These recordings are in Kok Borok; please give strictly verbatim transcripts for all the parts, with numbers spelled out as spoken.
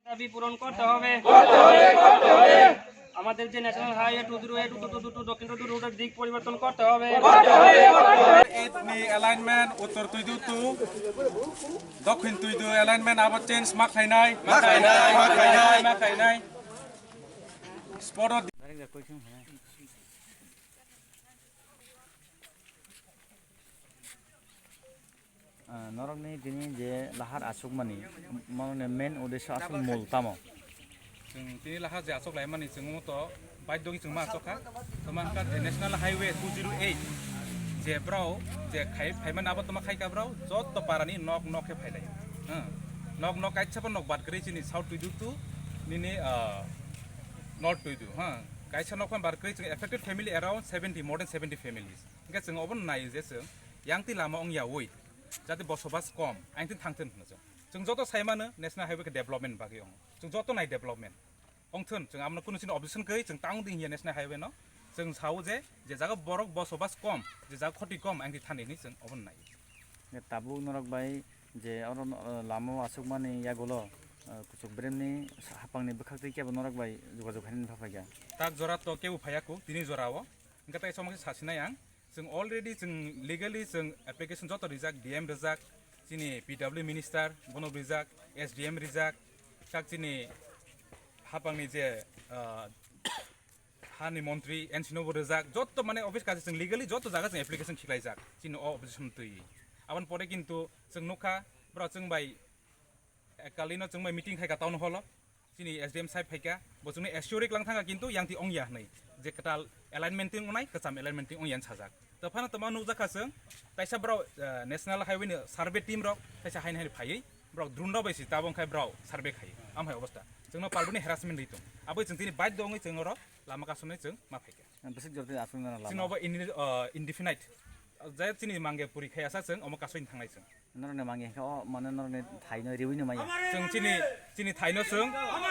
দাবি পূরণ করতে হবে। আমাদের যে national highway two zero eight two two দক্ষিণ টু রোডের দিক পরিবর্তন করতে হবে। Eight ni alignment উত্তর তুইদু টু দক্ষিণ তুইদু alignment আবার চেঞ্জ মা খাইনাই। মা খাইনাই, মা খাইনাই। মা খাইনাই। Spot Ah, norokni tini je lahar aswkmani, mane main uddesho aswk mul tamo? Chwng tini lahar je aswk laimani, chwng omo to baidogwi chwng ma aswk kha. Tamo wngkha je National Highway two zero eight, je brao je khai, phaimani abo tamo khai kha brao, jotto parani nok nok khe phailai. Hmm. Nok nok kaisa bo nok bad kwrwi chini South Tuidu to nini, ah, North Tuidu, ha. Kaisa nok bad kwrwi chwng affected family around seventy, more than seventy families. Hingke chwng obo nai je chwng yang twi lama wng ya ui. Jate bosobas kom, ang tin thang thun hwnwi chwng. Chwng joto sai mano National Highway khe development bagwi wngo. Chwng joto nai development. Ong thun, chwng amno kunu chini objection kwrwi, chwng tang di hiya National Highway no. Chwng sao je, je jaga borok bosobas kom, je jaga khoti kom, ang di thani hinwi chwng obo nai. Nge tabuk norok bai je oro no, lama o aswk mani yagulo, eh, kuchuk bremni sa-, hapang ni bwkhak twi kebo norok bai jogajog haini pha phaikha. Tak jora to kebo phaiya ku, tini jora o. Hingke tai somok se sasinai ang. Chwng already chwng legally chwng application joto rijak, D M rijak, chini P W minister bono rijak, S D M rijak, tak chini hapangni je, ah, hani montri N C no bo rijak, joto mane office kaisa chwng legally joto jaga chwng application khilaijak, chini o opposition twi. Aboni pore kintu chwng nukha, bro, chwng bai Ekkalino chwng bai meeting khai ka town hall o. Chini S D M side phaikha, bo chwngno assure klang thangkha kintu yang twi ongya hwnwi. Je kwtal alignment twi ongnai, kwcham alignment twi ongya hwn sajak. To phano tongma nukjakha chwng, taisa borok, eh, National Highway ni survey team rok, taisa haini haini phaiwi, borok drone rok bai si tabok khai borok survey khai. Am hai obostha. Chwngno palbuni harassment ri tong. Aboni chwng tini baidho wngwi chwng oro lama kasumni chwng ma phaikha. Bwswk jora twi aswk nang lama? Chini obo indi-, uh, indefinite. Je chini mangge puri khai asa chwng omo kasoini thangnai chwng. Norokni mangge khe o mane norokni thaino riwi ni maya. Chwng chini, chini thaino chwng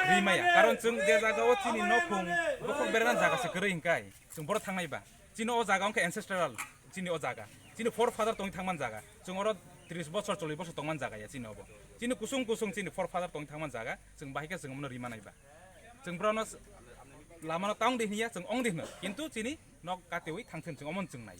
ri maya. Karon chwng je jaga o chini nokhung bokhok berana jaga se kwrwi hwnkhe chwng boro thangnai ba. Chini o jaga wngkha ancestral, chini o jaga. Chini forefather tongwi thangman jaga. Chwng oro tris bosor, chollish bosor tongman jaga ya chini obo. Chini kusung kusung chini forefather tongwi thangman jaga. Chwng bahai khe chwng omono ri manai ba. Chwng borokno s-, lamano tang di hinya, chwng ong di hwno. Kintu chini nok katiwi thang thun chwng omon chwng nai.